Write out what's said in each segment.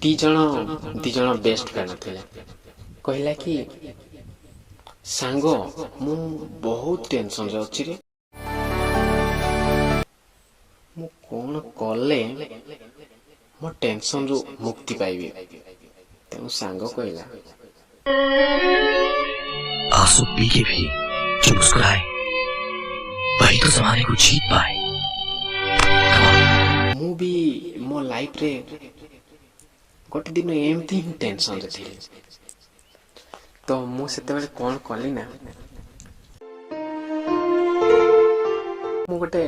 ଦି ଜଣ ଦି ଜଣ best friend ଥିଲେ। କହିଲା କି, ସାଙ୍ଗ, ମୁଁ ବହୁତ ଟେନସନରେ ଅଛି ରେ, ମୁଁ କ'ଣ କଲେ ମୋ ଟେନସନରୁ ମୁକ୍ତି ପାଇବି? ତେଣୁ ସାଙ୍ଗ କହିଲା, आंसू पी के भी जो मुस्कुराए, वही तो जमाने को जीत पाए। ମୁଁ ବି ମୋ ଲାଇଫରେ ଗୋଟେ ଦିନ ଏମିତି ହିଁ ଟେନସନରେ ଥିଲି। ତ ମୁଁ ସେତେବେଳେ କ'ଣ କଲି ନା, ମୁଁ ଗୋଟେ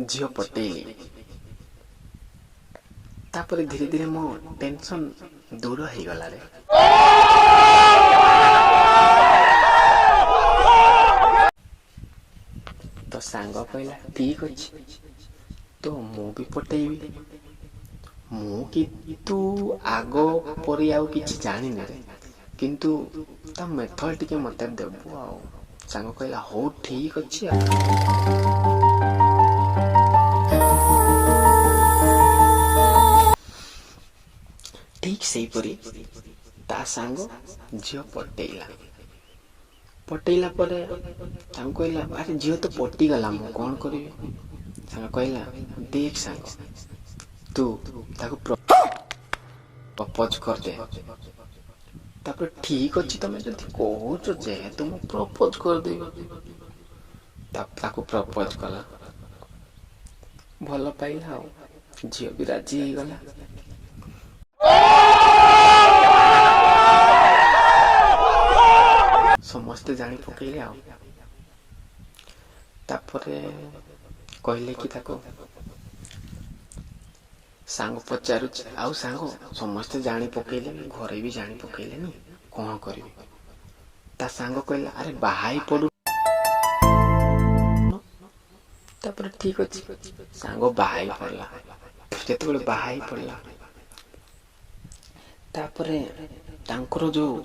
ଝିଅ ପଟେଇଲି। ତାପରେ ଧୀରେ ଧୀରେ ମୋ ଟେନସନ ଦୂର ହେଇଗଲା ରେ। ତ ସାଙ୍ଗ କହିଲା, ଠିକ ଅଛି, ତ ମୁଁ ବି ପଟେଇବି। ମୁଁ କିନ୍ତୁ ଆଗ ପରି ଆଉ କିଛି ଜାଣିନି ରେ, କିନ୍ତୁ ତା ମେଥଡ଼ ଟିକେ ମତେ ଦେବୁ। ଆଉ ସାଙ୍ଗ କହିଲା, ହଉ ଠିକ ଅଛି। ଆଉ ଠିକ ସେଇପରି ତା ସାଙ୍ଗ ଝିଅ ପଟେଇଲା। ପଟେଇଲା ପରେ ତାଙ୍କୁ କହିଲା, ଆରେ ଝିଅ ତ ପଟିଗଲା, ମୁଁ କ'ଣ କରିବି? ସାଙ୍ଗ କହିଲା, ଦେଖ ସାଙ୍ଗ, ତୁ ତାକୁ ପ୍ରପୋଜ କରିଦେ। ତାପରେ ଠିକ ଅଛି, ତମେ ଯଦି କହୁଛ ଯେହେତୁ ମୁଁ ପ୍ରପୋଜ କରିଦେବି। ତାକୁ ପ୍ରପୋଜ କଲା, ଭଲ ପାଇଲା, ଆଉ ଝିଅ ବି ରାଜି ହେଇଗଲା। ସମସ୍ତେ ଜାଣି ପକେଇଲେ। ଆଉ ତାପରେ କହିଲେ କି ତାକୁ ସାଙ୍ଗ ପଚାରୁଛି, ଆଉ ସାଙ୍ଗ, ସମସ୍ତେ ଜାଣି ପକେଇଲେନି, ଘରେ ବି ଜାଣି ପକେଇଲେନି, କ'ଣ କରିବି? ତା ସାଙ୍ଗ କହିଲା, ଆରେ ବାହା ହେଇ ପଡୁ। ତାପରେ ଠିକ ଅଛି, ସାଙ୍ଗ ବାହା ହେଇ ପଡିଲା। ଯେତେବେଳେ ବାହା ହେଇ ପଡିଲା, ତାପରେ ତାଙ୍କର ଯୋଉ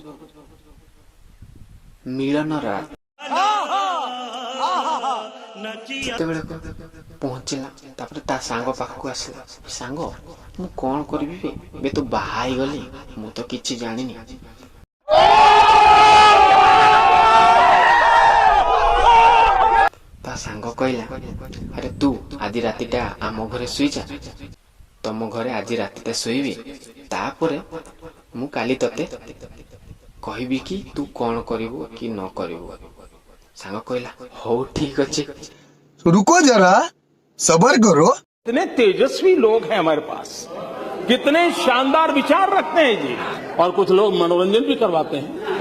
ମିଳନ ରାତ ଯେତେବେଳେ ପହଞ୍ଚିଲା, ତାପରେ ତା ସାଙ୍ଗ ପାଖକୁ ଆସିଲା, ସାଙ୍ଗ, ମୁଁ କ'ଣ କରିବି ବେ? ଏବେ ତ ବାହା ହେଇଗଲି, ମୁଁ ତ କିଛି ଜାଣିନି। ତା ସାଙ୍ଗ କହିଲା, ଆରେ ତୁ ଆଜି ରାତିଟା ଆମ ଘରେ ଶୋଇଯା, ତମ ଘରେ ଆଜି ରାତିଟା ଶୋଇବି, ତାପରେ ମୁଁ କାଲି ତତେ କହିବି କି ତୁ କ'ଣ କରିବୁ କି ନ କରିବୁ। ସାଙ୍ଗ କହିଲା, ହଉ ଠିକ ଅଛି। रुको जरा, सबर करो। कितने तेजस्वी लोग हैं हमारे पास, कितने शानदार विचार रखते हैं जी, और कुछ लोग मनोरंजन भी करवाते हैं।